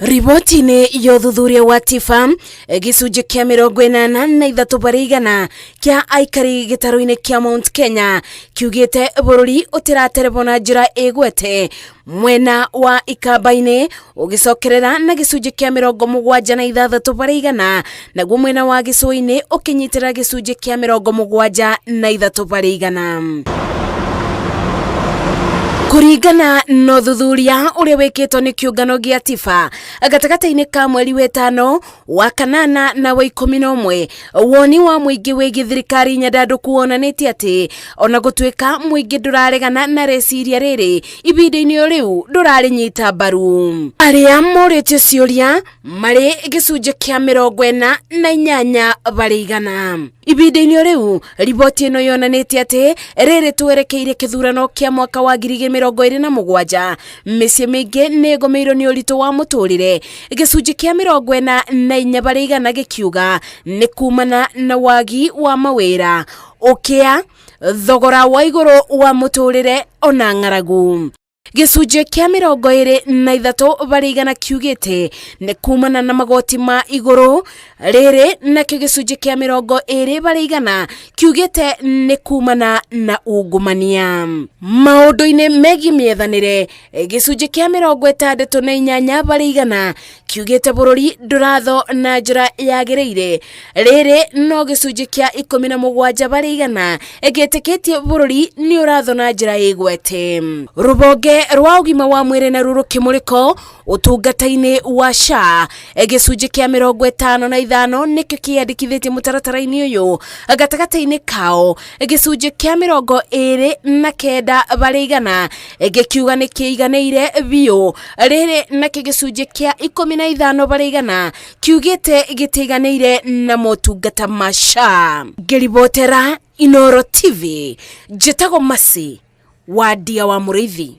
Riboti-inĩ ya ũthuthuria wa TIFA, gĩcunjĩ kĩa 83 harĩ igana kĩa aikari gĩtarũ-inĩ kĩa Mount Kenya kiugĩte bũrũri ũtĩraterebwo na njĩra ĩgwete mwena wa Ikamba-inĩ ũgĩcokerera na gĩcunjĩ kĩa 76 harĩ igana, naguo mwena wa Gĩcũa-inĩ ũkĩnyitĩrĩra gĩcunjĩ kĩa 73 harĩ igana. Kũringana na ũthuthuria ũrĩa wĩkĩtwo nĩ kĩũngano gĩa TIFA gatagatĩ-inĩ ka mweri wetano wa kanana na wa 11, woni wa mũingĩ wĩgiĩ thirikari nyandandũku wonanĩtie atĩ ona gũtuĩka mũingĩ ndũraregana na rĩciria rĩrĩ, ihinda-inĩ o rĩu ndũrarĩnyita mbaru. Arĩa morĩtio ciũria marĩ gĩcunjĩ kĩa 48 harĩ igana. Ihinda-inĩ o rĩu, riboti ĩno yonanĩtie atĩ rĩrĩ twerekeire kĩthurano kĩa mwaka wa 2027, mĩciĩ mĩingĩ nĩ ĩgũmĩirwo nĩ ũritũ wa mũtũrĩre, gĩcunjĩ kĩa 44 harĩ igana gĩkiuga nĩ kumana na wagi wa mawĩra, ũkĩa, thogora wa igũrũ wa mũtũrĩre ona ng'aragu. Gĩcunjĩ kĩa 23 harĩ igana kiugĩte nĩ kumana na magoti ma igũrũ, rĩrĩ nakĩo gĩcunjĩ kĩa 20 harĩ igana kiugĩte nĩ kumana na ungumania. Maũndũ-inĩ megiĩ mĩethanĩre, gĩcunjĩ kĩa 68 harĩ igana kiugĩte bũrũri ndũratho na njĩra yagĩrĩire, rĩrĩ no gĩcunjĩ kĩa 17 harĩ igana gĩtĩkĩtie bũrũri nĩ ũratho na njĩra ĩgwete. Rũhonge rwa ũgima wa mwĩrĩ naruo rũkĩmũrĩko ũtungata-inĩ wa SHA, gĩcunjĩ kĩa 55 nĩkĩo kĩyandĩkithĩtie mũtaratara-inĩ ũyũ, gatagatĩ-inĩ kao gĩcunjĩ kĩa 29 harĩ igana gĩkiuga nĩ kĩiganĩire biũ, rĩrĩ nakĩo gĩcunjĩ kĩa 15 harĩ igana kiugĩte gĩtiganĩire na motungata ma SHA. Ngĩribotera Inooro TV, njĩtagwo Mercy Wandia wa Mũrĩithi.